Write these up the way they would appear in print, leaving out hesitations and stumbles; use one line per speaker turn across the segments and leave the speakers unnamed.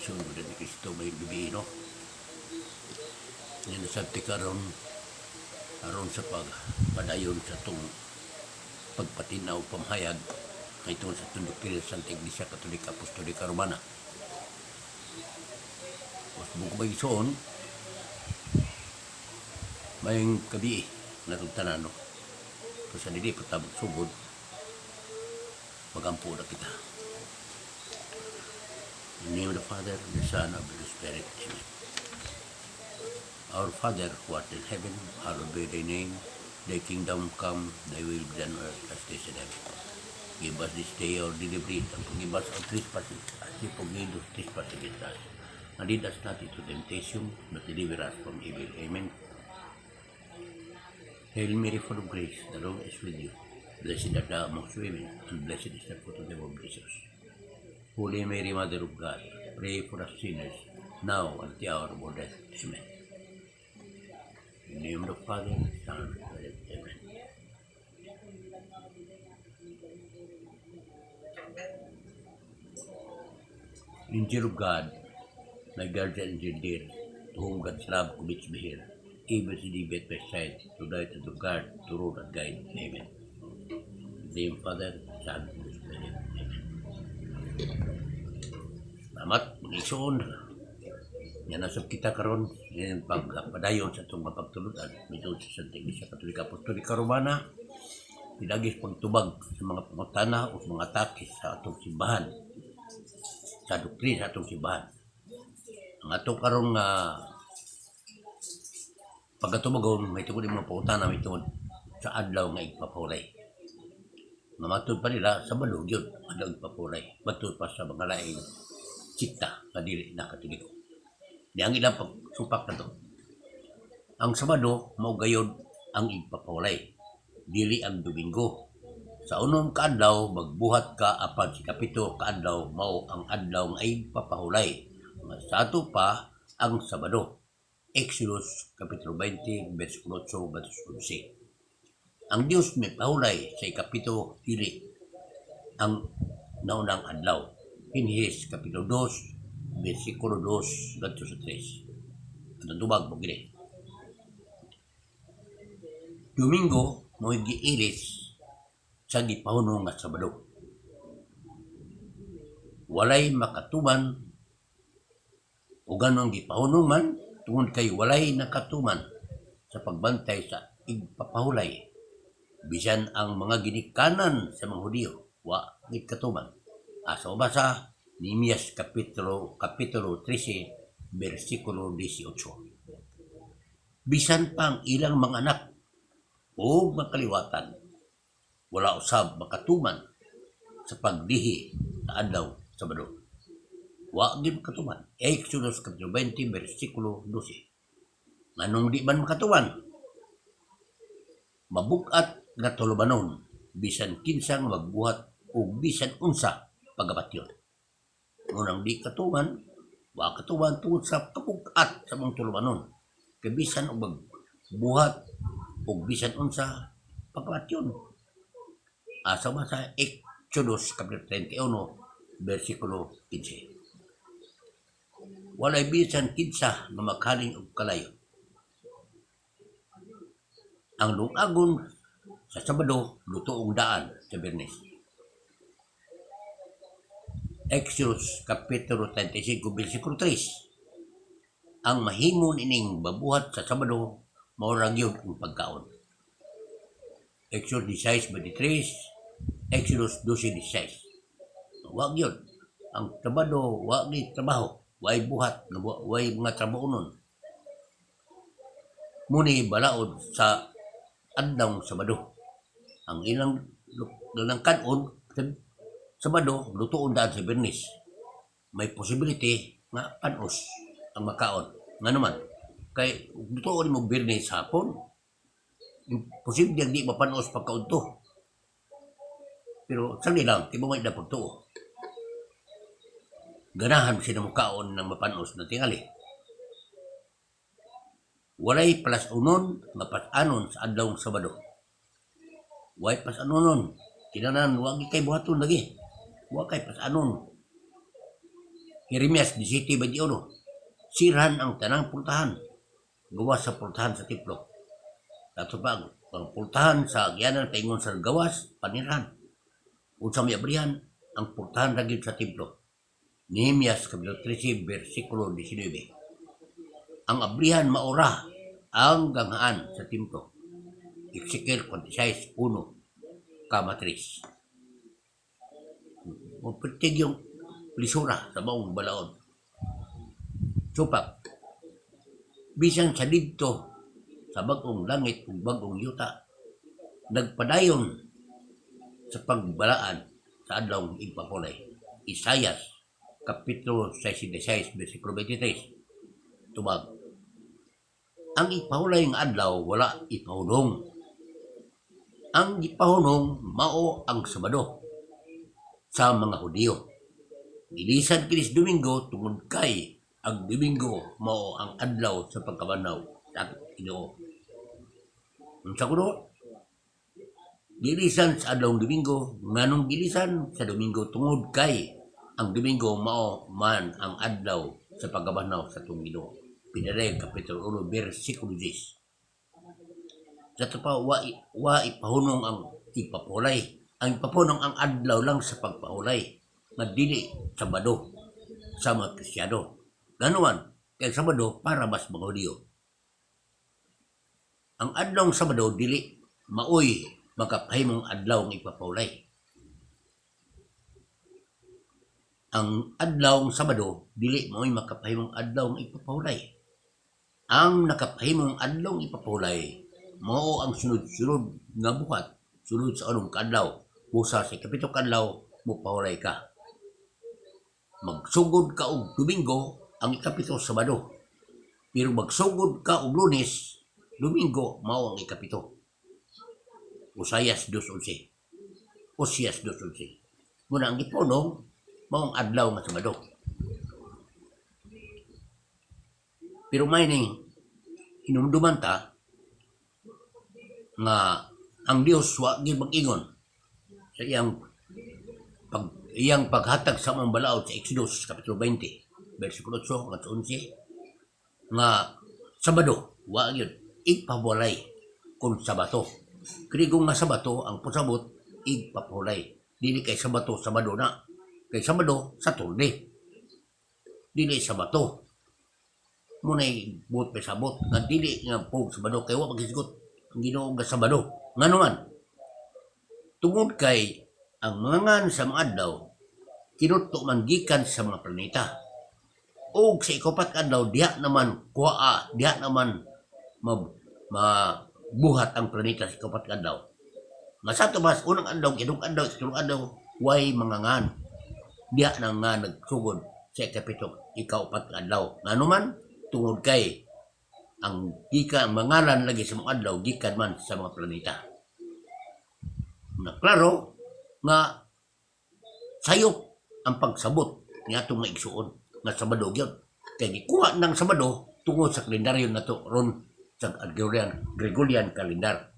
Igsoon ni Kristo, maayong gabii, no? Yan sa karon aron sa pagpadayon sa atong pagpatinaw, pamahayag itong sa atong doktrina sa Santa Iglesia Katolika Apostolika Romana. Usbong ko, mga igsoon, maayong gabii natong tanan, no? Kung sa dili pa ta magsugod, magampo na kita. In the name of the Father, the Son, and of the Spirit. Amen. Our Father, who art in heaven, hallowed be thy name. Thy kingdom come, thy will be done on earth as it is in heaven. Give us this day our daily bread, and forgive us our trespasses, as we forgive those trespass against us. And lead us not into temptation, but deliver us from evil. Amen. Hail Mary, full of grace, the Lord is with you. Blessed art thou amongst women, and blessed is the fruit of thy womb, Jesus. Holy Mary, Mother of God, pray for us sinners, now and at the hour of our death. Amen. In the name of the Father, Son, and Spirit. Amen. Angel of God, my guardian angel dear, to whom God's love commits me here, ever be at my side, to light and to guard, to rule and guide. Amen. In the name of the Father, Son, and Spirit. Amen. Salamat, mga igsoon. Yan na kita karon yan pagpadayon sa atong mapagtulunan mitungod sa Santa Iglesia Katolika Apostolika Romana pinagi sa pagtubag sa mga pangutana o sa mga atake sa atong simbahan, sa doktrina sa atong simbahan. Ang ato karon nga pagkatubagon may tungod mga pangutana may tungod sa adlaw nga igpapahulay. Nga matud pa nila, Sabado gyud adlaw igpapahulay. Matud pa sa mga laing sekta nga dili na Katoliko. Di ang ilang pagsupak na to. Ang Sabado mao gayod ang igpapahulay, dili ang Domingo. Sa unom ka adlaw magbuhat ka, apan sa ikapito ka adlaw mao ang adlaw nga igpapahulay. Nga sa ato pa ang Sabado. Exodus Kapitulo 20 versikulo 8 verso 11. Ang Dios may pahulay sa ikapito, dili ang naunang adlaw. Henesis Kapitulo 2 versikulo 2 ngadto sa 3. Ang tubag mo gini. Domingo mo giilis sa gipahunong nga Sabado. Walay makatuman o ganong gipahunong man tungod kay walay nakatuman sa pagbantay sa igpapahulay. Bisan ang mga ginikanan sa mga Hudiyo, wa gid katuman. Asa basa Nehemias kapitulo 13 bersikulo 18. Bisan pa ang ilang mga anak o mga kaliwatan, wala usab makatuman sa pagdihi sa adlaw Sabado. Wa gid makatuman. Exodus kapitulo 20 bersikulo 12. Nganong di man makatuman? Mabugat nga tulubanon bisan kinsang magbuhat og bisan unsa pagapatyon. Unang di katuman, wa katuman tungod sa kabugat sa mga tulubanon. Kay bisan og magbuhat og bisan unsa pagapatyon. Asa ba sa Exodus kapitulo 31 versikulo 15. Walay bisan kinsa nga makaling og kalayo. Ang lungagon sa Sabado lutoong daan sa Biyernes. Exodus Kapitulo 35 versikulo 3. Ang mahimo ining mabuhat sa Sabado mao ra gyud ang pagkaon. Exodus 16:23, Exodus 12:16. Wa gyud ang Sabado, wa gyud trabaho, way buhat, way mga trabaho nun. Muni balaod sa adlaw Sabado. Ang ilang ilang kanon sa Sabado, lutoon daan sa Biyernes. May possibility nga panos ang makaon. Nga naman, kay lutoon mo Biyernes hapon, imposible ang di mapanos pagkaudto. Pero sali lang, kay mo na pagtuo. Ganahan sila mukaon ng mapanos na tingali. Walay palas-unon nga pas-anon sa adlaw Sabado. Walay pas-anonon. Kinanan, wag kay buhaton lagi. Wa kay pas-anon. Jeremias 17:21, sirhan ang tanang pultahan gawas sa pultahan sa templo. Ato pa ang pultahan sa agyanan paingon sa gawas panirhan. Unsa may abrihan ang pultahan ra gyud sa templo. Nehemias kapitulo 13 bersikulo 19. Ang abrihan maura ang ganghaan sa templo. Ezekiel 46:1, 3. Mapirtig yung lisura sa maong balaod. Supak, bisan sa didto sa bag-ong langit ug bag-ong yuta, nagpadayon sa pagbalaan sa adlaw igpapulay. Isayas, Kapitulo 66, versikulo 23. Tubag, ang ipahulay nga adlaw wala ipahunong. Ang gipahunong mao ang Sabado sa mga Hudiyo. Gilisan kini sa Domingo tungod kay ang Domingo mao ang adlaw sa pagkabanhaw sa Ginoo. Unsa kuno? Gilisan sa adlaw Domingo, nganong gilisan sa Domingo? Tungod kay ang Domingo mao man ang adlaw sa pagkabanhaw sa atong Ginoo. Pinareg Kapitulo 1 versikulo 10. Sa ito pa, wa ipahunong ang ipapulay. Ang ipahunong ang adlaw lang sa pagpahulay nga dili Sabado sa mga Kristiyano. Ganuan, kay Sabado para mas mga Hudiyo. Ang adlaw Sabado dili maoy makapahimong adlaw ng ipapahulay. Ang adlaw Sabado dili maoy makapahimong adlaw ng ipapahulay. Ang nakapahimong adlaw ng ipapahulay mao ang sunod-sunod nga buhat sunod sa anong kaadlaw. Busa sa ikapito kadlaw mopahulay ka. Magsugod ka og Domingo, ang ikapito Sabado. Pero magsugod ka og Lunes, Domingo mao ang ikapito. Usayas 2:11. Osias 2:11. Muna ang gipunong mao ang adlaw nga Sabado. Pero may ning hinumduman ta nga ang Dios wa gyud mag-ingon sa iyang paghatag sa mga balaod sa Exodus kapitulo 20 versikulo 8 hanggang 11 nga Sabado, wa gyud igpabulay kung Sabato. Krigong nga Sabato ang pasabot igpapulay. Dili kay Sabato Sabado na. Kay Sabado Saturday. Dili Sabato. Muna'y buot pa sabot nga dili nga pug Sabado kay wa maghisgot ang Ginoo nga Sabado. Ngano man? Tungod kay ang mga ngan sa mga adlaw tinuto man gikan sa mga planeta. Og sa ikapat ka adlaw diha naman kuaa, diha naman mabuhat ang planeta sa ikapat ka adlaw. Nga sa tumas unang adlaw, ikadulong adlaw, ikatulong adlaw, way mga ngan. Diha na nga nagsugod sa ikapito, ikaupat ka adlaw. Ngano man? Tungod kay ang gikan ang mangalan lagi sa mga adlaw gikan man sa mga planeta. Na klaro nga sayop ang pagsabot ni atong mga igsuon nga Sabado gyud. Kay gikuha ng Sabado tungod sa kalendaryo nato ron sa Gregorian calendar.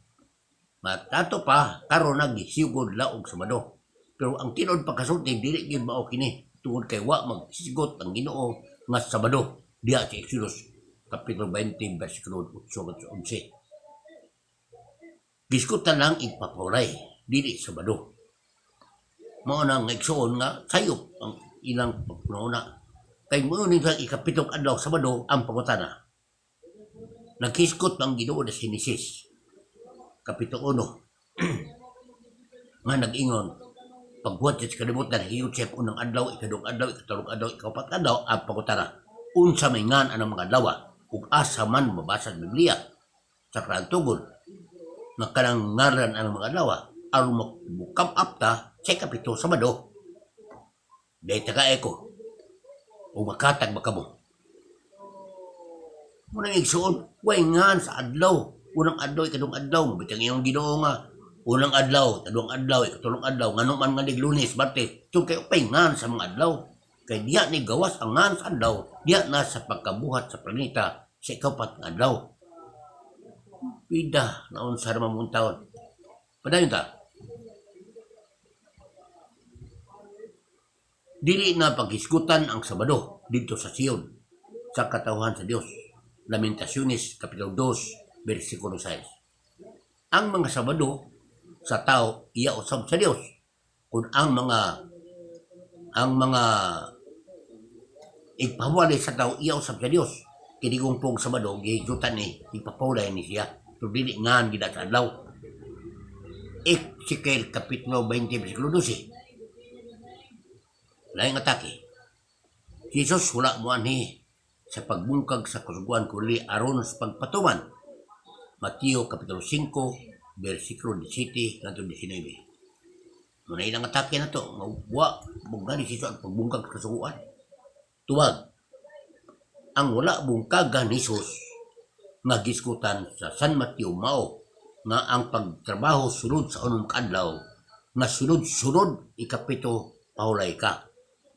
Matato pa karon nagisugod laog Sabado. Pero ang tinuod pagkasulti dili gyud mao kini tungod kay wa magsigot ang Ginoo nga Sabado diha sa Exodus kapitulo 20 bersikulo 8 hanggang 11. Gisgutan lang igpapawalay dili Sabado. Mao na ang igsuon nga sayop ang ilang pagpuna. Kay mo ni sa ikapitong adlaw Sabado ang pangutana. Naghisgot ang Ginoo sa Genesis kapitulo 1 nga nag-ingon pagbuhat sa kalibutan hiyot siya unang adlaw, ikadung adlaw, ikatulong adlaw, ikaupat adlaw. Ang pangutana, unsa may ngan anang mga adlaw ug asa man mabasa sa Biblia sa tugon nga kanang ngaran ang mga adlaw aron mo-come up ta sa ikapito Sabado? Dahil taga ko o makatag ba kamo? Muna igsuon, way ngan sa adlaw. Unang adlaw, ikadung adlaw, bitang iyong Ginoo nga unang adlaw, ikadung adlaw, ikatulong adlaw, ngano man nga Lunes, Martes, tungkay kay upay ngan sa mga adlaw. Kay diya ni gawas ang ngan sa adlaw, diya na sa pagkabuhat sa planeta sa ikaupat nga adlaw. Pida, naon sa ramang taon. Padayon ta. Dili na paghisgutan ang Sabado didto sa Sion sa katawhan sa Dios. Lamentaciones Kapitulo 2, versikulo 6. Ang mga Sabado sa tao iya usab sa Dios. Kung ang mga igpahawalay sa tao iya usab sa Dios. Kini kung pong Sabado gihisgutan ni ipapawalay ni siya. Pero dili ngan gid sa adlaw. Ezekiel Kapitulo 20, versikulo 12. Laing atake. Si Jesus wala moanhi sa pagbungkag sa kasuguan kundi aron sa pagpatuman. Mateo Kapitulo 5, versikulo 17 ngadto 19. Muna ilang atake na to, nga wa bungkag ni Jesus ang pagbungkag sa kasuguan. Tuwag, ang wala bungkagan ni Jesus nga gisgutan sa San Mateo mao nga ang pagtrabaho sulod sa unom ka adlaw nga sunod-sunod, ikapito pahulay ka.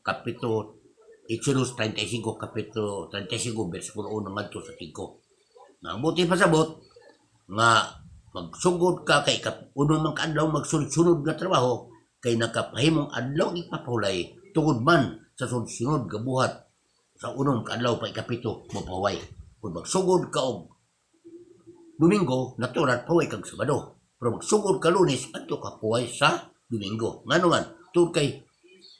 Kapitulo Exodus 35, Kapitulo 35, versikulo 1 ngadto sa 5. Nga ang buti pasabot nga magsugod ka kay unom man ka adlaw magsunod-sunod nga trabaho kay nakapahimong adlaw ipapahulay tungod man sa sunod-sunod nga buhat sa unom ka adlaw pa ikapito mopaway. Kung magsugod ka og Domingo, natural paway kag Sabado. Pero magsugod ka Lunes, adto ka puway sa Domingo. Ngano man, tungod kay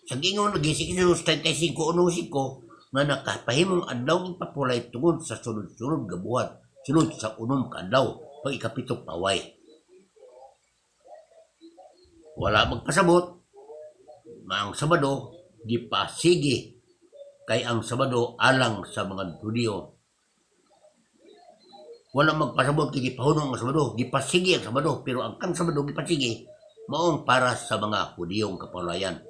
sa gingon lagi si Exodus 35:1-5 nga nakapahimong adlaw ipapulay tungod sa sunod-sunod nga buhat sunod sa unom ka adlaw pag ikapito paway. Wala magpasabot nga ang Sabado gipasigi kay ang Sabado alang sa mga Hudiyo. Wala magpasabot kay gipahunong ang Sabado, gipasigi ang Sabado, pero ang kang Sabado gipasigi maong para sa mga Hudiyong kapalayan.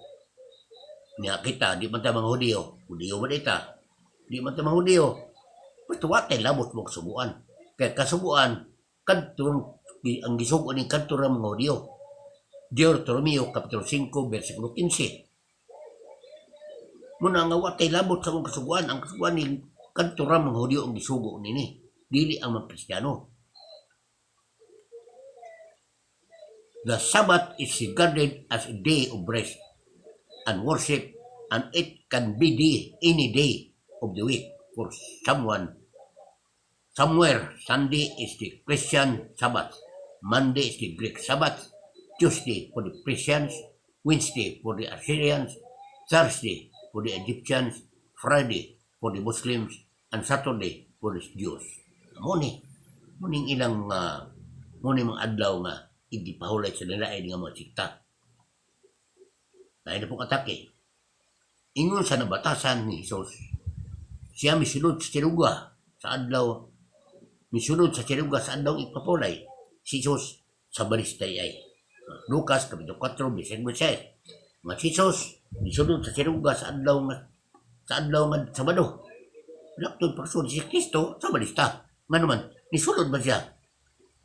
Niya kita, di man ta mga Hudiyo. Hudiyo ba ita? Di man ta mga Hudiyo. Basta wa tay labot mo kasuguan. Kaya kasuguan, kadtong ang gisugo ni kadto ra mga Hudiyo. Deuteronomio Kapitulo 5, versikulo 15. Muna nga wa tay labot sa akong kasuguan. Ang kasuguan ni kadto ra mga Hudiyo ang gisugo nini. Dili ang mga Kristiyano. The Sabbath is regarded as a day of rest and worship, and it can be the any day of the week for someone. Somewhere, Sunday is the Christian Sabbath, Monday is the Greek Sabbath, Tuesday for the Persians, Wednesday for the Assyrians, Thursday for the Egyptians, Friday for the Muslims, and Saturday for the Jews. Muni, muning ilang muni mga adlaw nga igipahulay sa nila ay nga mga sikta. Dahil na pong atake. Ingon sa nabatasan ni Jesus, siya misulod sa sinagoga sa adlaw, misulod sa sinagoga sa adlaw ipapulay, si Jesus sa baristay ay. Lucas, Kapitulo 4, versikulo 6. Nga si Jesus, misulod sa sinagoga sa adlaw nga Sabado. Laktod pagsulod si Kristo sa balista. Nga naman, nisulod ba siya?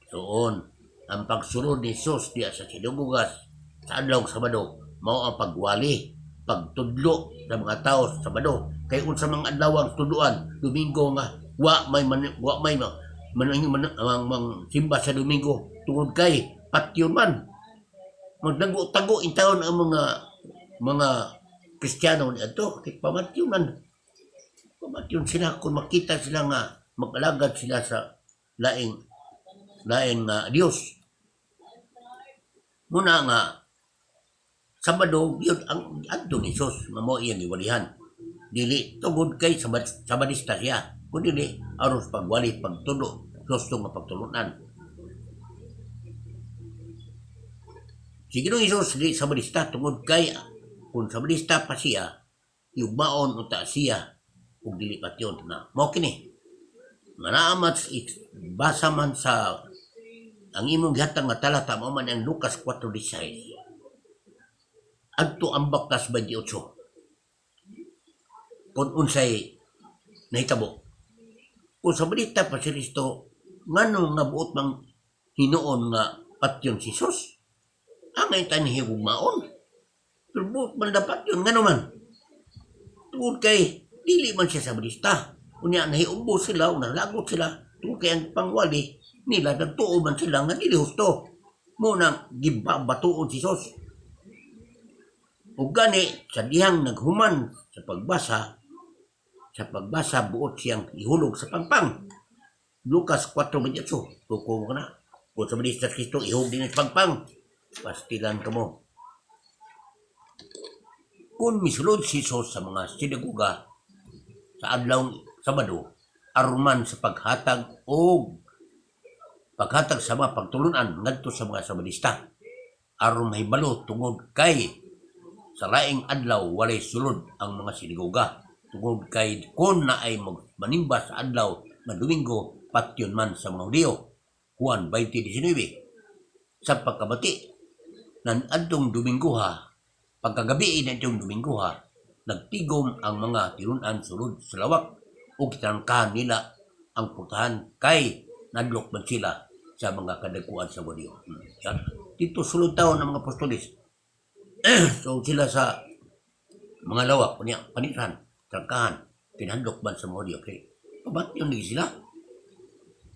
Soon, ang pagsulod ni Jesus diya sa sinagogas sa adlaw Sabado, mao ang pagwali, pagtudlo sa mga tao sa Sabado. Kay unsa mga adlaw ang tudloan, Domingo nga wa may man, man, man, ang, mang simba sa Domingo tungod kay patyon man. Magdago-tago in taon ang mga Kristiyano ni adto kay pamatyon man. Pamatyon sila kung makita sila nga mag-alagad sila sa laing laing Dios. Muna nga Sabado yun ang adto ni Jesus nga mao iyang giwalihan. Dili tungod kay Sabadista siya, kundi dili aron sa pagwali, pagtulo, gusto nga pagtulunan. Si Ginoong Hesus dili Sabadista tungod kay kung Sabadista pa siya, yugmaon unta siya ug dili patyon na. Mao kini. Nga naa man basa man sa ang imong gihatag nga talata mao man ang Lucas 4:16. Adto ang Baktas 28. Kung unsay nahitabo. Kung sa balita pa si Kristo, ngano nga buot mang hinuon nga patyon si Jesus? Angay tani higugmaon. Pero buot man dapat yun, ngano man? Tungod kay, dili man siya sa balista. Unya, nahiumbo sila, o nalagot sila. Tungod kay ang pangwali nila, nagtuo man sila nga dili husto. Munang gibabatuon si Jesus. Ug gani sa dihang naghuman sa pagbasa buot siyang ihulog sa pangpang. Lucas 4:28. Tuko mo na. Kung sa Balista Kristo, ihulog din sa pangpang. Pastilan ka mo. Kung misulod si Jesus sa mga sinagoga sa adlaw Sabado, aruman sa paghatag og paghatag sa mga pagtulunan ngadto sa mga Sabadista aron mahibalo, tungod kay sa laing adlaw walay sulod ang mga sinagoga, tungod kay kon naay manimba sa adlaw nga Domingo, patyon man sa mga Hudiyo. Juan 20:19. Sa pagkabati nan adtong Domingoha, pagkagabi na itong Domingoha, nagtigom ang mga tinunan sulod sa lawak ug gitrangkahan nila ang putahan kay nadlok man sila sa mga kadagkuan sa Hudiyo. Yan. Dito sulod taon ang mga apostoles. So sila sa mga lawak, kunya, paniran, trangkahan, pinandok man sa mga Hudiyo. Kay, pabat yun sila.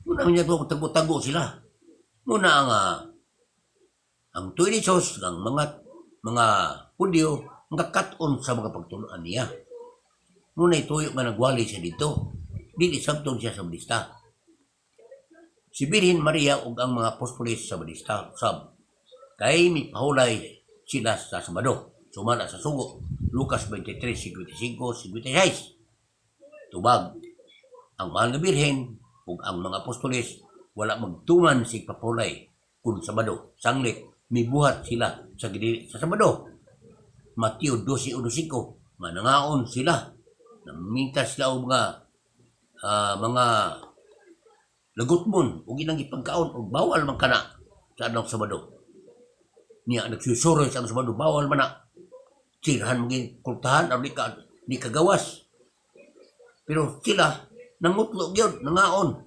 Muna niya to, tago-tago sila. Muna ang tuwi ni Sos, ang mga Hudyo, mga kat-on sa mga pagtulunan niya. Muna ituyo nga nagwali siya dito. Dili sabton siya sa Budista. Si Birhen Maria ug ang mga apostoles sa Budista sab kay mipahulay sila sa Sabado. Sumala sa sugo. Lucas 23:55, 56. Tubag, ang mahal nga Birhen ug ang mga apostoles wala magtuman sa ipapahulay kung Sabado. Sanglit, mibuhat sila sa gidili sa Sabado. Mateo 12:15, manangaon sila. Naminta sila og mga lagutmon ug ilang gipagkaon og bawal man kana sa adlaw Sabado. Niya nagsusuro sa Sabado, bawal man na. Sirahan maging kultahan aron di ka gawas. Pero sila nangutlo gyud, nangaon.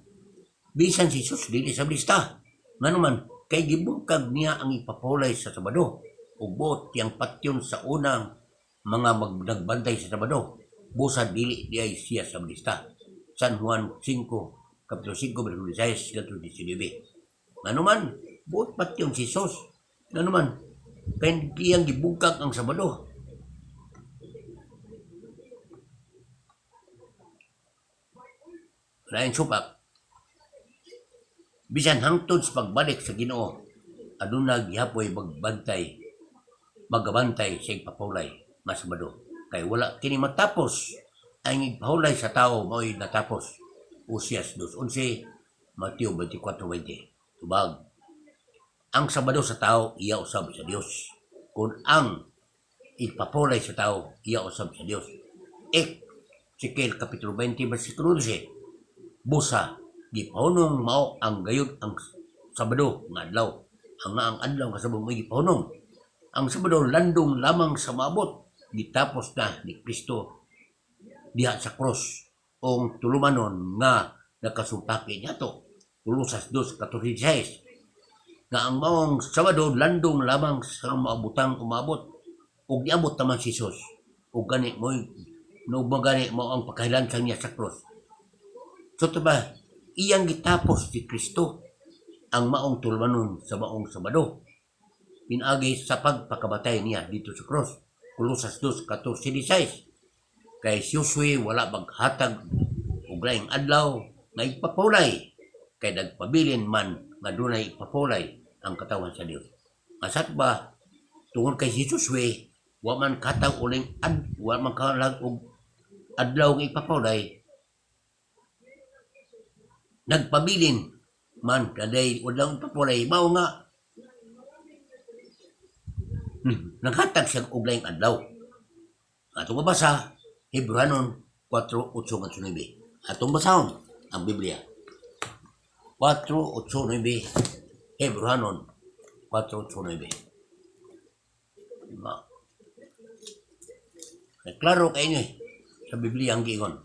Bisan si Jesus dili sa lista. Ngano man kay gibungkag niya ang ipapulay sa Sabado ug buot tiyang patyon sa unang mga nagbantay sa Sabado. Busa dili diay siya sa lista. San Juan 5, Kapitulo 5, versikulo 16 ngadto 19. Ngano man, buot patyon si Jesus. Ngano man, kay iyang gibungkag ang Sabado. Lain supak, bisan hangtod sa pagbalik sa Ginoo, aduna gihapoy magabantay sa igpapulay nga Sabado. Kay wala kini matapos, ang igpahulay sa tao mao'y natapos. Osias 2:11, Mateo 24:20. Tubag, ang Sabado sa tao, iya usab sa Dios. Kung ang igpapulay sa tao, iya usab sa Dios. Ezekiel Kapitulo 20, versikulo 12. Busa, gipahunong mao ang gayud ang Sabado nga adlaw. Ang nga ang adlaw nga Sabado mo'y gipahunong. Ang Sabado landong lamang sa maabot. Gitapos na ni Kristo diha sa cross ong tulumanon nga nakasupaki niya to. Kolosas 2:14. Nga ang maong Sabado landong lamang sa maabutang umabot ug niabot naman si Jesus. Ug gani mo'y no gani mao ang pagkahilansang niya sa cross. So ba, iyang gitapos si Kristo ang maong tulumanon sa maong Sabado. Pinaagi sa pagpakabatay niya dito sa cross. Kolosas 2:14. Kay si Josue wala maghatag og laing adlaw nga ipapulay kay nagpabilin man nga dunay ipapulay ang katawan sa Dios. Asat ba tungod kay si Josue wa man katag uling ad wa man kalag og adlaw nga ipapulay, nagpabilin man kaday walang ipapulay, mao nga naghatag siya og laing adlaw. Atong mabasa Hebranon 4:8 ngadto 9. Atong basahon ang Biblia. 4:8-9. Hebranon 4:8-9. Diba? Eh, klaro kay inyo eh, sa Biblia ang giingon.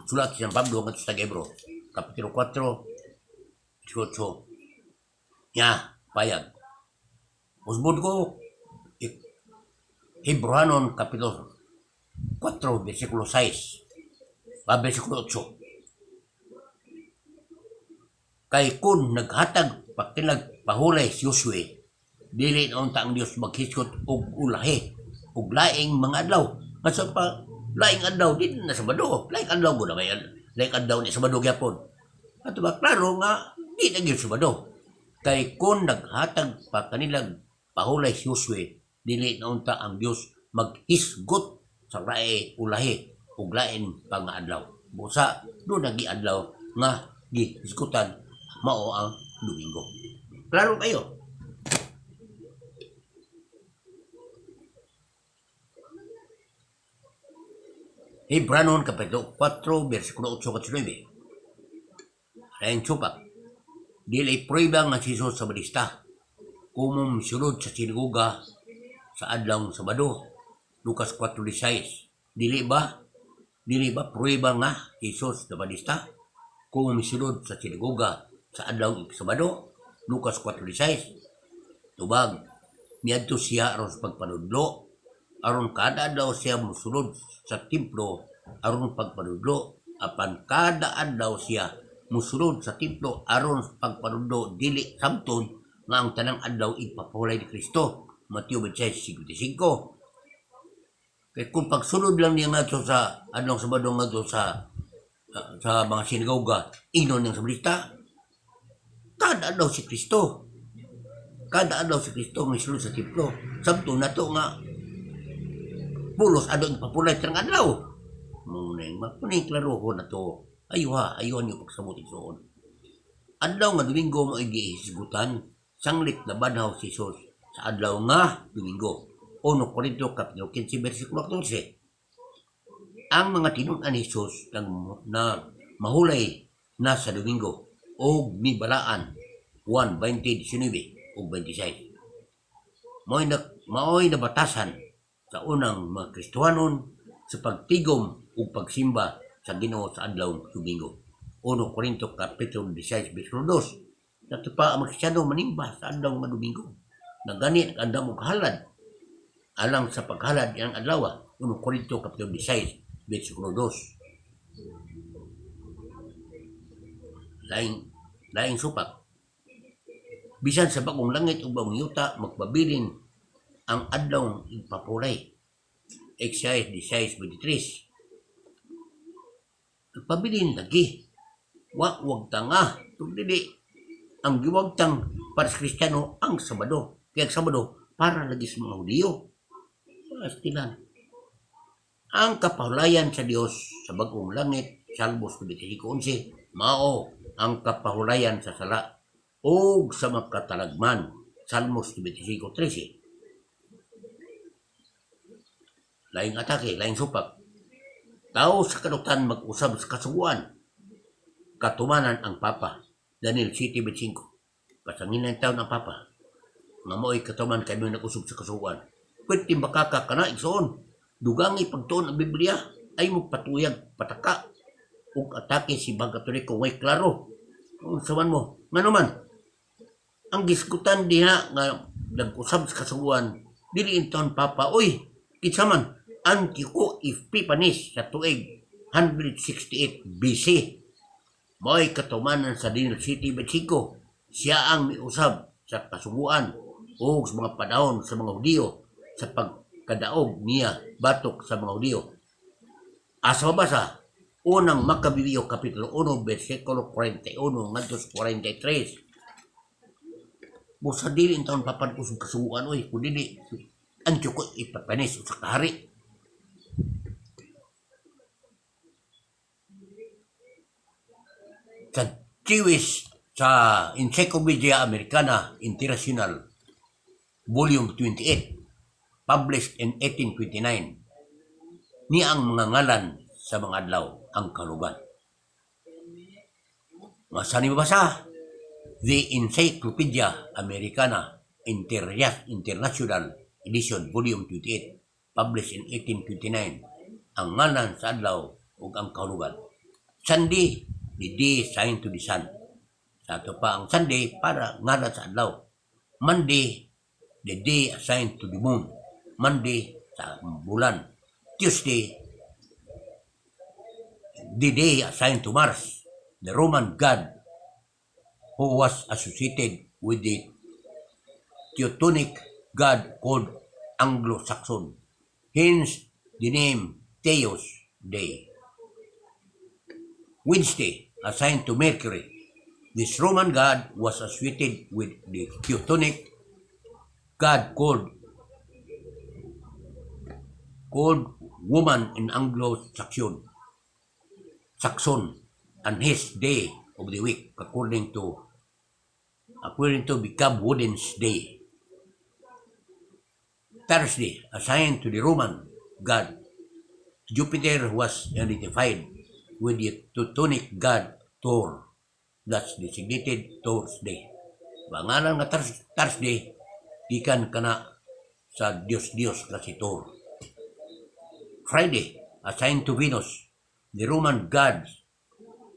Sulat si San Pablo ngadto sa Hebro, Kapitulo 4, 18. Ya, payag. Usbod ko, Hebrohanon, Kapitulo 4, versikulo 6, versikulo 8. Kay kung naghatag pakilag pahulay si Josue, dili na unta ang Dios maghisgot og ulahi. ug laing mga adlaw. Nga pa laing adlaw di na Sabado, laing adlaw mo na may laing adlaw ni Sabado gyapon. Ato ba klaro nga di na gyud Sabado. Kay kung naghatag pa kanilang pahulay si Josue, dili na unta ang Dios maghisgot sa lae ulahi ug lain pa nga adlaw. Busa do nagi adlaw nga gihisgutan, mao ang Domingo. Klaro kayo. Hebranon Kapitulo 4, versikulo 8 at 9. Laing supak. Dili prueba nga si Jesus Sabalista kung sulod sa sinagoga sa adlawng Sabado. Lucas 4:16. Dili ba? Dili ba prueba nga si Jesus Sabalista kung misulod sa sinagoga sa adlawng Sabado? Lucas 4:16. Tubag, miadto siya aron sa pagpanudlo, aron kada adlaw siya mosulod sa templo aron pagpanudlo. Apan kada adlaw siya mosulod sa templo aron pagpanudlo, dili samton nga ang tanang adlaw ipapahulay ni Kristo. Mateo 26:55. Kay kung pagsulod lang niya ngadto sa adlaw Sabado ngadto sa mga sinagoga, ingnon niyang Sabalista, kada adlaw si Kristo. Kada adlaw si Kristo misulod sa templo. Samton nato nga pulos adto ipapulay tanang adlaw. Munay, mapunay klarohon na to. Ayuha, ayuha niyo pagsabot, igsoon. Adlaw nga Domingo mo gihisgutan, sanglit na banhaw si Jesus sa adlaw nga Domingo. 1 Corinto Kapitulo 15 versikulo 14. Ang mga tinun-an ni Jesus na mahulay na sa Domingo og mibalaan, 1 20 19 ug 26. Maoy nabatasan sa unang mga Kristohanon sa pagtigom ug pagsimba sa Ginoo sa adlaw Domingo. 1 Corinto Kapitulo 16 versikulo 2. Nato pa ang mga Kristiyano manimba sa adlaw nga Domingo. Nagani andam og halad alang sa paghalad iyang adlaw. 1 Corinto Kapitulo 16 versikulo 2. Laing supak. Bisan sa bagong langit ug bagong yuta magpabilin ang adlaw ipapulay. Isaías 16:23. Nagpabilin lagi. Wa wag tanga. Tungod dili ang giwagtang para sa Kristiyano ang Sabado. Kaya ang Sabado para lagi sa mga Hudiyo. Pastilan. Ang kapahulayan sa Dios sa bagong langit, Salmos 25:11, mao ang kapahulayan sa sala o sa mga katalagman, Salmos 25:13. Laing atake, laing supak. Tao sa kadutan mag-usab sa kasuguan. Katumanan ang Papa. Daniel 7:5. Pasangin ang taon ang Papa. Nga mo'y katuman kay mo nag-usab sa kasuguan. Pwede makaka ka na, igsoon. Dugangi pagtuon ang Biblia ay mo patuyag, pataka. Ug atake si Bang Katoliko, way klaro. Kung saman mo, ngano man, ang gisgutan diha nga nag-usab sa kasuguan, dili inton Papa, uy, kinsa man, Antioco Epiphanes sa tuig 168 BC. Mo'y katumanan sa Daniel Siete 25. Siya ang miusab sa kasuguan o sa mga panahon sa mga Hudiyo sa pagkadaog niya batok sa mga Hudiyo. Asa mabasa? Unang Makabiyo Kapitulo 1 versikulo 41 ngadto sa 43. Busa dili in taon papan ko sa kasuguan, oy, kun dili Antioco Epiphanes usa ka hari. Sa Jewish sa Encyclopedia Americana International, Volume 28, published in 1829, ni ang mga ngalan sa mga adlaw ang kahulugan. Masa ni mabasa? The Encyclopedia Americana International Edition, Volume 28, published in 1829, ang ngalan sa adlaw ug ang kahulugan. Sunday, the day assigned to the sun. Sa ato pa ang Sunday para ngalan sa adlaw. Monday, the day assigned to the moon. Monday sa bulan. Tuesday, the day assigned to Mars, the Roman god who was associated with the Teutonic god called Anglo-Saxon. Hence, the name Theos Day. Wednesday, assigned to Mercury. This Roman god was associated with the Teutonic god called woman in Anglo-Saxon Saxon and his day of the week according to become Woden's Day. Thursday, assigned to the Roman god Jupiter, was identified with the Teutonic god Thor. That's designated Thursday. Pangalan nga Thursday, gikan kana sa Diyos-Diyos nga si Thor. Friday, assigned to Venus, the Roman gods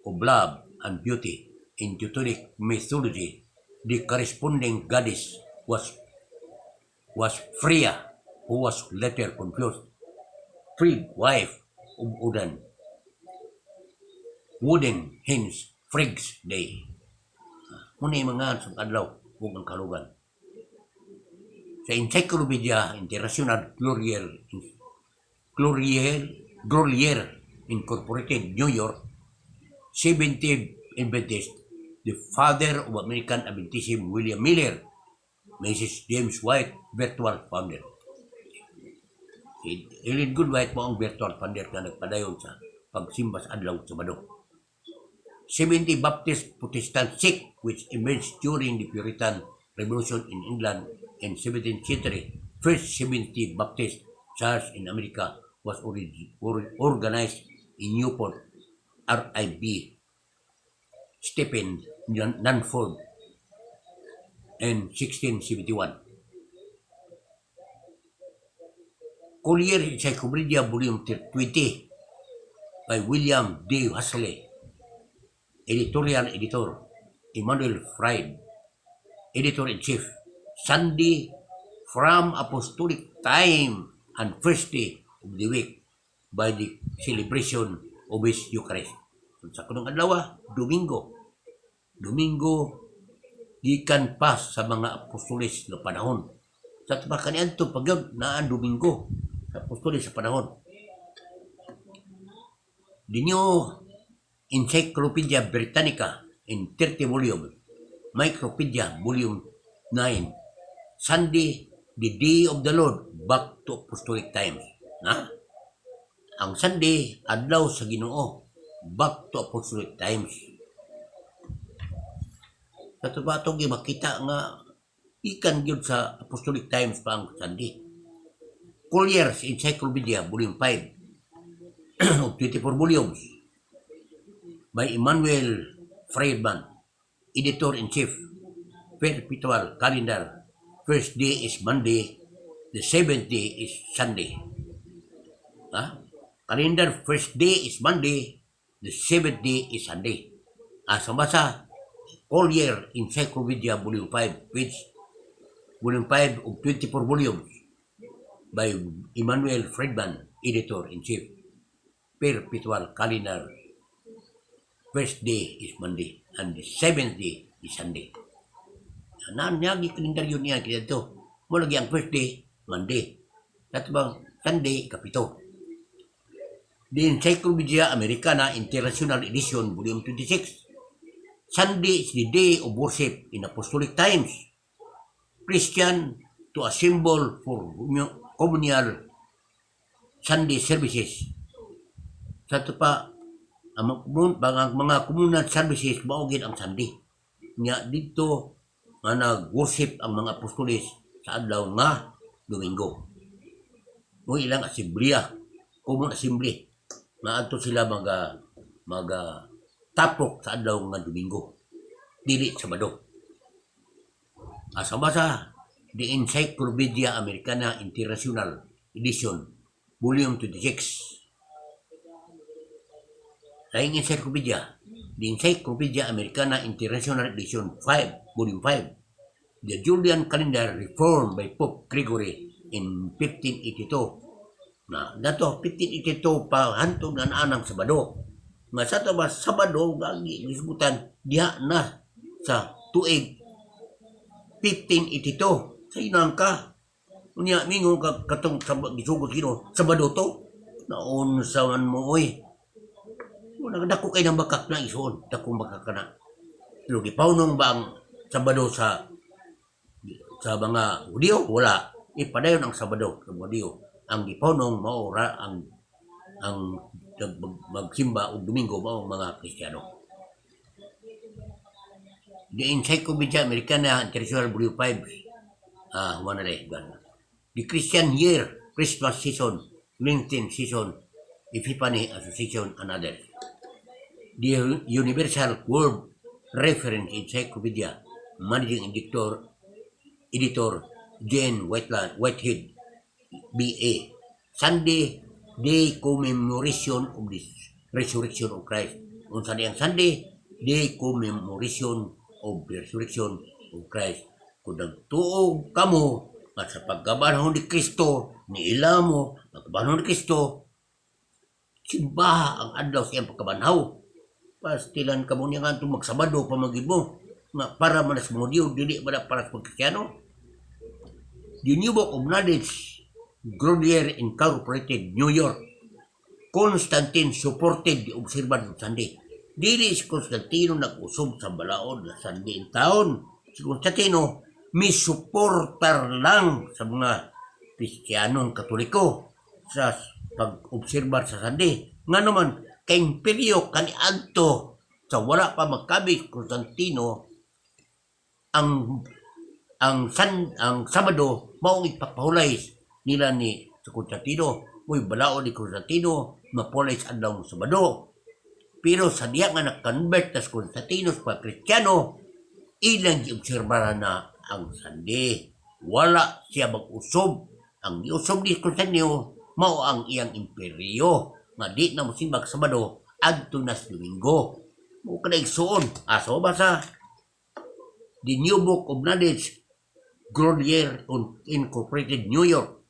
of love and beauty. In Teutonic mythology, the corresponding goddess was Freya, who was later confused Frigg, wife of Odin. Woden, hence Frigg's Day. Muna yung mga sa adlaw ug ang kalugan. Sa Encyclopedia International Grolier Incorporated, New York, 70 Adventist, the father of American Adventism, William Miller, Mrs. James White, virtual founder. Si Ellen G. White mo ang virtual founder na nagpadayon sa pagsimba sa adlaw Sabado. 70 Baptist Protestant sect which emerged during the Puritan Revolution in England in 17th century. First 70 Baptist Church in America was organized in Newport, R.I.B. Stephen Nanford in 1671. Collier Encyclopedia, Volume 20 by William D. Huxley, Editorial Editor, Emmanuel Fried, Editor-in-Chief, Sunday from Apostolic Time and first day of the week by the celebration of His Eucharist. Sa kunong adlaw, Domingo. Domingo, gikan pa sa mga apostoles nga panahon. Sa tupa kaniadto pag yun, naan Domingo sa apostoles sa panahon. The New Encyclopedia Britannica in 30 volume, Micropedia Volume 9, Sunday, the day of the Lord, back to Apostolic Times. Na? Ang Sunday, adlaw sa Ginoo, back to Apostolic Times. Sa ba itong makita nga ikan gyud sa Apostolic Times pa ang Sunday. Collier's Encyclopedia, Volume 5, of 24 volumes, by Emmanuel Friedman, Editor-in-Chief, Perpetual Calendar. First day is Monday, the seventh day is Sunday. Ha? Calendar, first day is Monday, the seventh day is Sunday. Sa basa, Collier Encyclopedia, Volume 5, page Volume 5 of 24 volumes by Emmanuel Friedman, Editor-in-Chief. Perpetual Calendar. First day is Monday and the seventh day is Sunday. Naan niya, kalendaryo niya kaya ito. Mo lagi ang first day, Monday. At bang Sunday, kapito. The Encyclopedia Americana International Edition, Volume 26. Sunday is the day of worship in Apostolic times. Christian to assemble for communal Sunday services. Sa ito pa, ang mga communal services mao gyud ang Sunday. Nya dito nga nag-worship ang mga apostoles sa adlaw nga Domingo. Mo ilang asembleya, common assembly nga adto sila maga tapok sa adlaw nga Domingo. Dili Sabado. Asa basa, The Encyclopedia Americana International Edition, Volume 26. Laing encyclopedia, The Encyclopedia Americana International Edition 5, Volume 5. The Julian calendar reformed by Pope Gregory in 1582. Na, dato 1582 pa hantod na naanang Sabado. Nga sa to ba Sabado gagi gisgutan diha na sa tuig 1582 sa inang ka. Unya mingon ka katong sa gisugot Ginoo, Sabado to. Naunsa man mo, oy. Wala, dako kay ng bakak na, isuon, dakong bakak ka na. Pero gipaunong ba ang Sabado sa mga Hudiyo? Wala. Ipadayon ang Sabado sa mga Hudiyo. Ang gipaunong mao ra ang magsimba og Domingo mao ang mga Kristiyano. The Encyclopedia Americana International, Volume 5. Ah, wala na rin. The Christian Year, Christmas Season, Lenten Season, Epiphany Association, and others. The Universal World Reference Encyclopedia, Managing Editor Jane Whitehead, B.A. Sunday, Day Commemoration of the Resurrection of Christ. Unsa ni ang Sunday? Day Commemoration of the Resurrection of Christ. Kung nagtuo kamo nga sa pagkabanhaw ni Kristo, niila mo, pagkabanhaw ni Kristo, simbaha ang adlaw sa iyang pagkabanhaw. Pastilan kamo niya nga itong magsabado pa man gyud mo nga para man sa mga Diyo, dili ba na para sa mga Kristiyano? The New Book of Knowledge, Grolier Incorporated, New York. Constantine supported the observance of Sunday. Dili si Constantino nag-usob sa balaod na Sunday in town. Si Constantino misuportar lang sa mga Kristiyanong Katoliko sa pag-obserbar sa Sunday. Nga naman, kay imperyo kaniadto sa wala pa magkabi Constantino, ang Sabado maong ipapahulay nila ni sa Constantino. Uy, balaod ni Constantino, mapulay sa adlaw Sabado. Pero sa diya nga na-convert na si Constantino sa Kristiyano, ilang giobserbaran na ang Sunday. Wala siya mag-usob. Ang giusob ni Constantino, mao ang iyang imperyo nga di na mosimbag Sabado adto na sa Domingo. Mo kada igsuon. Aso ba sa The New Book of Knowledge, Grolier Incorporated, New York.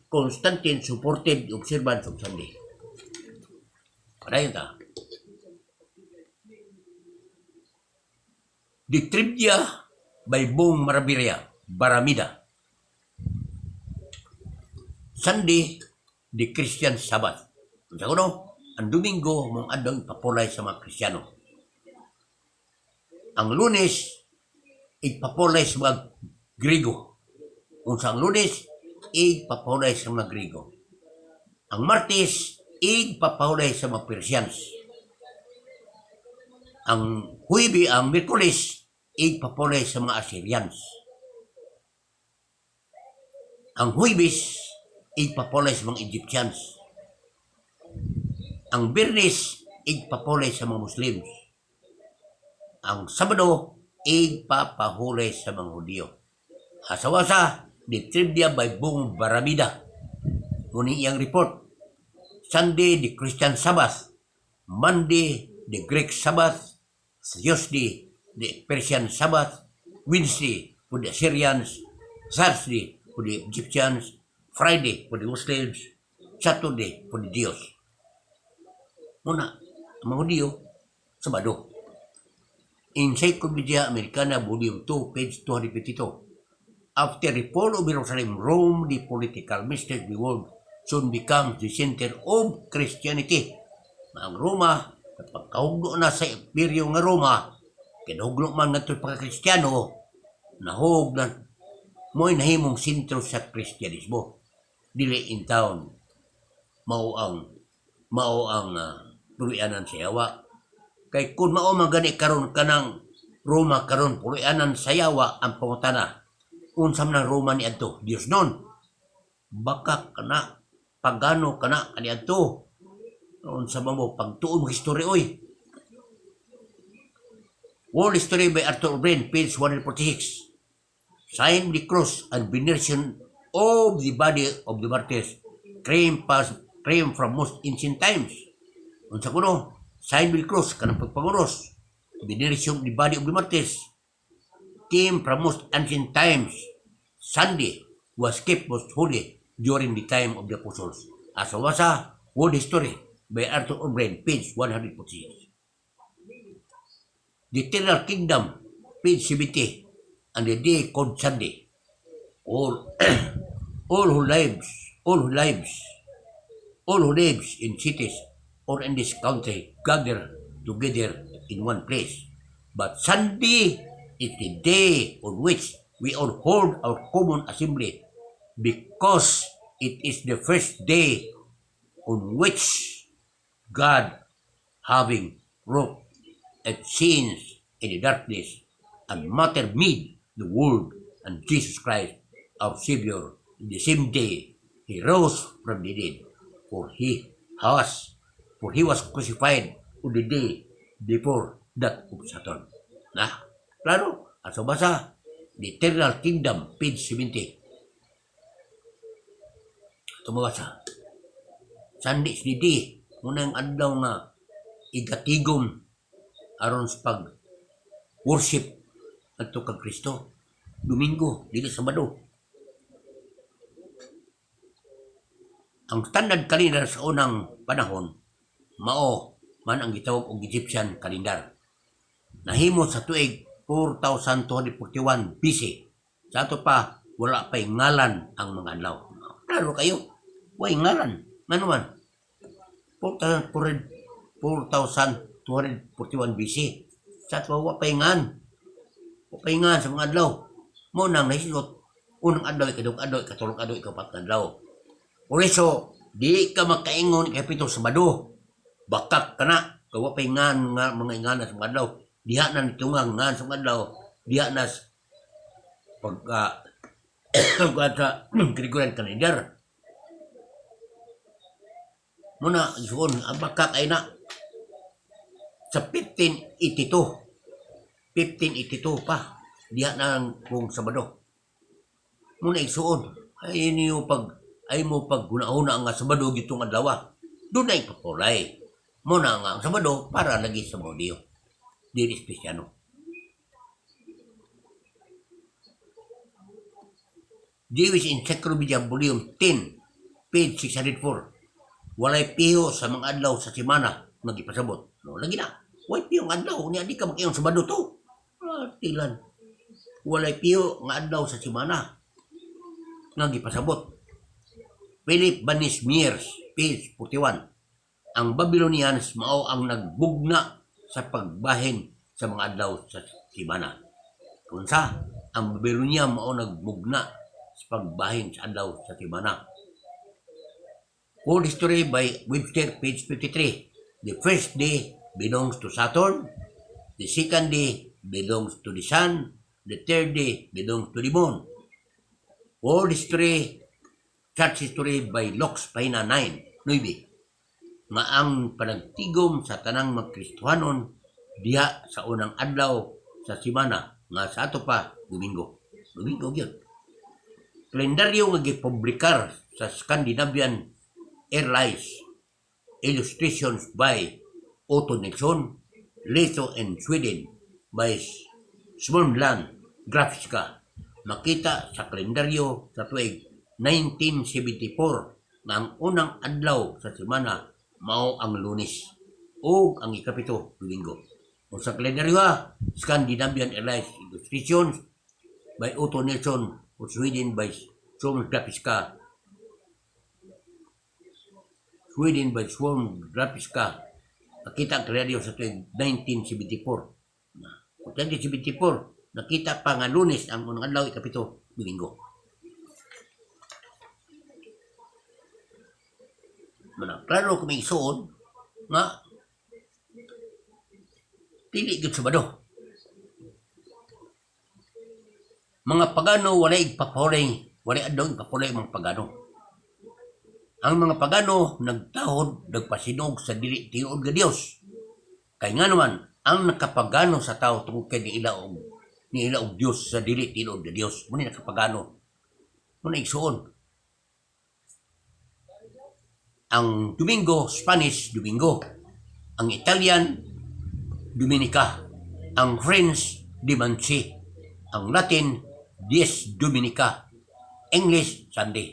Constantine supported the observance of Sunday. Padayon ta. The Trivia by Bong Marabiria, Baramida. Sunday, the Christian Sabbath. Unsa kuno? Ang Domingo mong adlaw ipapulay sa mga Kristiyano. Ang Lunes, ipapulay sa mga Grigo. Unsa ang Lunes? Ipapulay sa mga Grigo. Ang Martes, ipapulay sa mga Persians. Ang Huwebe, ang Miyerkules, ipapulay sa mga Assyrians. Ang Huwebes, ipapulay sa mga Egyptians. Ang Biyernes, ipapulay sa mga Muslims. Ang Sabado, ipapahulay sa mga Hudiyo. Asawasa, the Trivia by Bong Baramida. Muni iyang report. Sunday, the Christian Sabbath. Monday, the Greek Sabbath. Tuesday, the Persian Sabbath. Wednesday, for the Assyrians. Thursday, for the Egyptians. Friday, for the Muslims. Saturday, for the Jews. Muna, ang mga Hudiyo, Sabado. Encyclopedia Americana, Volume 2, page 252. After the fall of Jerusalem, Rome, the political mystery of the world, soon becomes the center of Christianity. Ang Roma, pagkahugno na sa imperyo nga Roma, kinahugno man ngadto pagka-Kristiyano, nahog na mo'y nahimong sentro sa Kristyanismo. Dili in town mao ang puloy-anan sa yawa. Kay kung mao man gani karon kanang Roma karon puloy-anan sa yawa, ang pangutana, unsa man ang Roma niadto? Dios nun? Baka kana pagano kana kaniadto. Unsa ba mo pagtuon mo history, oy? World History by Arthur O'Brien, page 146. Sign the cross and veneration of the body of the martyrs came from most ancient times. Unsa kuno? Sign with cross kanang pagpanguros. Veneration of the body of the martyrs came from most ancient times. Sunday was kept most holy during the time of the apostles. Asawasa, World History by Arthur O'Brien, page 146. The Eternal Kingdom, page 70, and the day called Sunday. All who lives in cities or in this country gather together in one place. But Sunday is the day on which we all hold our common assembly because it is the first day on which God, having wrought at sins in the darkness and matter, made the world, and Jesus Christ, our Savior, in the same day he rose from the dead, for he was crucified on the day before that of Saturn. Na, klaro, ato basa, The Eternal Kingdom, page 70. Ato mabasa. Sunday is the day, unang adlaw nga igatigom aron sa pag worship adto kang Kristo. Domingo, dili Sabado. Ang standard calendar sa unang panahon mao man ang gitawag og Egyptian calendar. Nahimo sa tuig 4241 BC. Sa ato pa, wala pa'y ngalan ang mga adlaw. Klaro kayo, way ngalan. Ngano man? 4241 BC. Sa ato wa pa'y ngan. Wa pa'y ngan sa mga adlaw. Mao nang nahisgot, unang adlaw, ikaduhang adlaw, ikatulong adlaw, ikapat nga adlaw. Por eso, di ka makaingon ikapito Sabado. Bakak ka na. Kay wa pa'y ngan nga mga ingana sa mga adlaw. Diha na nitungang ngan sa mga adlaw. Diha na pag sa Gregorian calendar. Muna, isuon, ang bakak ay na sa 1582. 1582 pa. Diha na ang kung Sabado. Muna igsuon. Ay niyo pag ay mo pag hunahuna nga Sabado gitong adlaw. Doon na ipapulay. Muna nga ang Sabado para lagi sa mga Diyo. Dili Kristiyano. Jewish Encyclopedia Volume 10, page 604. Walay piho sa mga adlaw sa semana nga gipasabot. No, lagi na. Walay piho nga adlaw. Unya di ka makiyong Sabado to. Ah, tilan. Walay piho nga adlaw sa semana nga gipasabot. Philip Banis Mears, page 41. Ang Babylonians mao ang nagbugna sa pagbahin sa mga adlaw sa semana. Kunsa, ang Babylonia mao nagbugna sa pagbahin sa adlaw sa semana. World History by Webster, page 53. The first day belongs to Saturn. The second day belongs to the sun. The third day belongs to the moon. World History, Church History by Locks, pahina 9, 9. Nga ang panagtigom sa tanang mga Kristohanon diha sa unang adlaw sa semana nga sa ato pa Domingo. Domingo gyud. Kalendaryo nga gipublikar sa Scandinavian Airlines, Illustrations by Otto Nilsson, Litho in Sweden by Småland Grafiska. Makita sa kalendaryo sa tuig 1974 nga ang unang adlaw sa semana mao ang Lunes ug ang ikapito Domingo. O sa kalendaryo ha, Scandinavian Airlines, Illustrations by Otto Nilsson o Sweden by Småland Grafiska, Sweden by Småland Grafiska. Nakita ang kalendaryo sa tuig 1974. 1974, nakita pa nga Lunes ang unang adlaw, ikapito Domingo. Mana, klaro kami isuon nga dili gyud Sabado. Mga pagano walay igpapulay, walay adlaw igpapulay ang mga pagano. Ang mga pagano nagtahod, nagpasinog sa dili tinuod nga Dios. Kay nga naman ang nakapagano sa tao tungod kay niila og Dios sa dili tinuod nga Dios. Muna nakapagano. Muna igsuon. Ang Domingo, Spanish, Domingo. Ang Italian, Dominica. Ang French, Dimanche. Ang Latin, Dies Dominica. English, Sunday.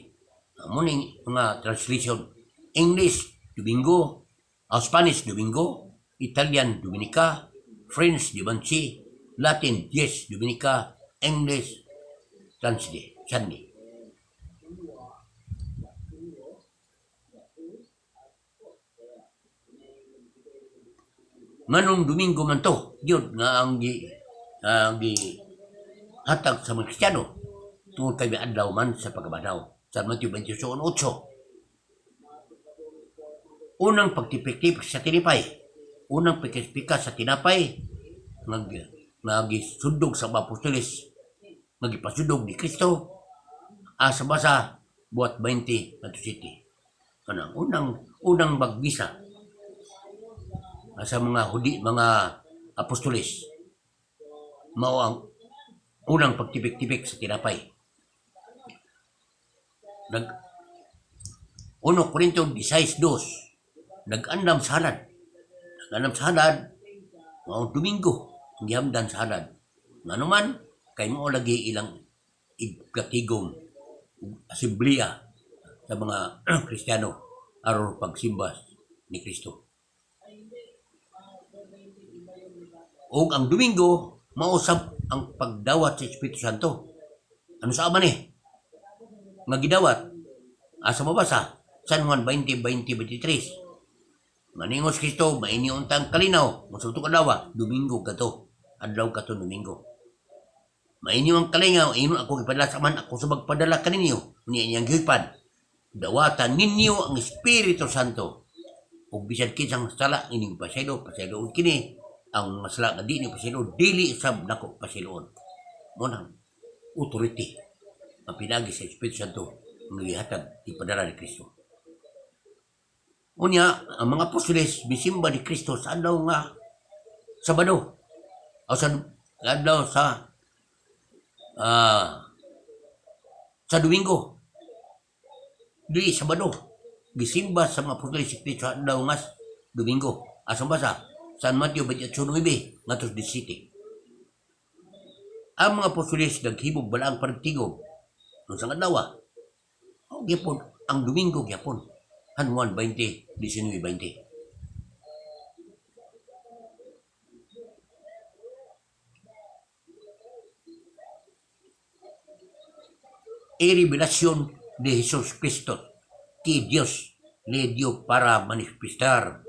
Muning mga translation. English, Domingo. Ang Spanish, Domingo. Italian, Dominica. French, Dimanche. Latin, Dies Dominica. English, Sunday. Sunday. Nganong Domingo man to, yun nga ang gi hatag sa mga Kristiyano tungod kay may adlaw man sa pagkabanhaw. San Mateo 28:8. Unang pagtipik-tipik sa tinapay. Unang pikas-pikas sa tinapay nga gisundog sa mga apostoles, nga gipasundog ni Kristo asa basa Buhat 20 ngadto 7. Ano, unang unang magmisa sa mga Hudi, mga apostoles, mao ang unang pagtipik-tipik sa tinapay. Nag 1 Corinto 16:2, nag-andam sa halad. Nag-andam sa halad, mao Domingo, ang gihamdan sa halad. Ngano man, kay mao lagi ilang igkatigom ug asemblea sa mga Kristiyano aron pagsimba ni Kristo. Ug ang Domingo, mausab ang pagdawat sa Espiritu Santo. Ano sa man eh? Nga gidawat, asa mabasa? San Juan 20, 20, 23. Maningos Kristo, maini untang kalinaw. Musulto ka dawa, Domingo ka to. Adlaw ka to Domingo. Mainyo ang kalingaw, ingon ako ipadala sa Amahan, ako sa magpadala kaninyo. Unya iyang gihipan. Dawatan ninyo ang Espiritu Santo. Ug bisan kinsang sala ining pasaylo, pasayloon kini. Ang mga sala nga di ninyo pasaylo, dili sab nako pasayloon. Mao nang authority ang pinagi sa Espiritu Santo nga gihatag ipadala ni Kristo. Unya, ang mga apostoles misimba ni Kristo sa adlaw nga Sabado. O sa adlaw sa Domingo. Di Sabado. Gisimba sa mga apostoles si Kristo sa adlaw nga Domingo. Asa basa? San Mateo 28:9 ngadto 17. Ang mga apostoles naghimog balaang panagtigom nung sa adlaw. O gyapon ang Domingo gyapon. San Juan 20, 19, 20. Y revelación de Jesús Cristo que Dios le dio para manifestar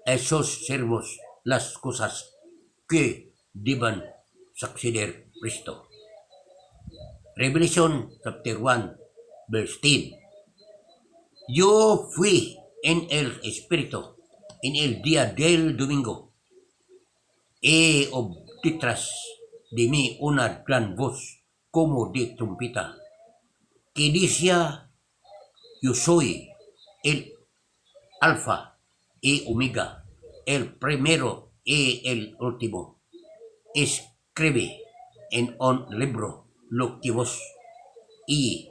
a sus siervos las cosas que deban suceder presto. Revelation chapter 1 verse 10. Yo fui en el Espíritu en el día del domingo y oí detrás de mí una gran voz como de trompeta que decía: "Yo soy el Alfa y Omega, el primero y el último. Escribe en un libro lo que ves y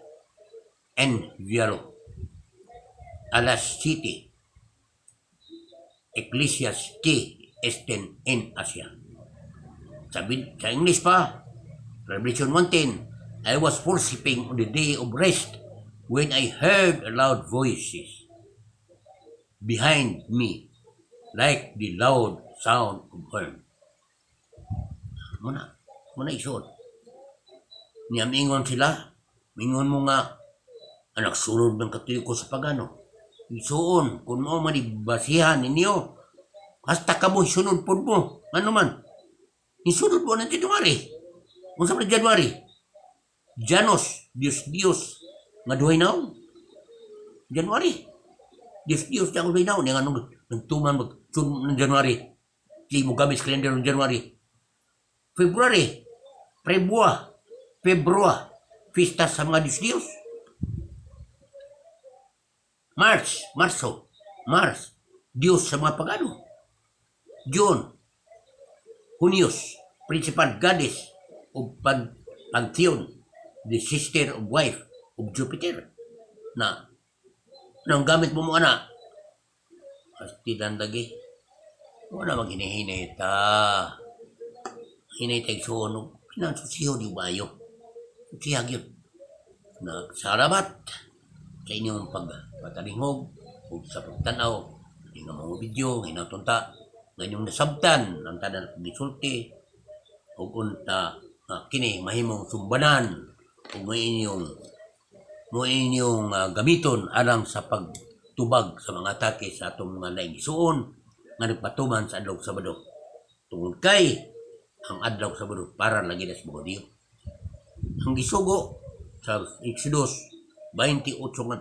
envíalo a las siete iglesias que estén en Asia." Sabi, sa English pa, Revelation 1:10, "I was worshiping on the day of rest when I heard a loud voices behind me like the loud sound of horn." Muna, muna isuot. Niya mingon sila, mingon mo nga, anak sulod ng Katoliko sa pagano. Isuon, kung mo man basihan ninyo, hasta ka mo, sunod po mo. Ano man? Isunod mo ng January. Kung sa January, Janus, Diyos Diyos, nga duhay naon. January. Diyos Diyos, nga duhay naon. Nga nung nagtuman mag ng January. Di mo gamit sa calendar ng January. February, Februa, Februa, pista sa mga Diyos Diyos. March, Marso, Mars, Diyos sa mga pagano. June, Junius, principal goddess of Pantheon, the sister of wife of Jupiter. Na, anong gamit mo mo, ana? Pastilan lagi. Wala maghinihinay ta. Hinay ta igsuon. Pinansusiho di bayo. Susihag yun. Nagsalamat sa inyong pagpatalingog o sa pagtanaw ng mga video, hinatunta nga inyong nasabtan ang tanan kong gisulti ug unta nga kini mahimong sumbanan. Ug mo inyong gamiton alang sa pagtubag sa mga atake sa atong mga laing igsuon nga nagpatuman sa adlaw Sabado. Tungod kay ang adlaw Sabado para lagi na sa mga Hudiyo. Ang gisugo sa Exodus 28 nga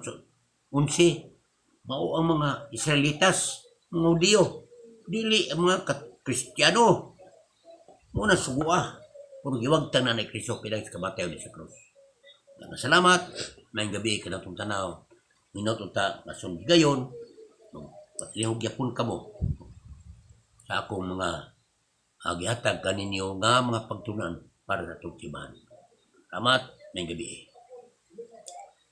11 mao ang mga Israelitas, mga Hudiyo, dili ang mga Kristiyano. Mao na sugua. Pero giwagtang na ni Kristo pinag sa kamatayon sa krus. Daghang salamat. Maayong gabii kanatong tanaw. Minot unta nga gayon. Magpatlihog gyapon kamo sa akong mga gihatag kaninyo nga mga pagtunan para sa atong simbahan. Salamat. Maayong gabii.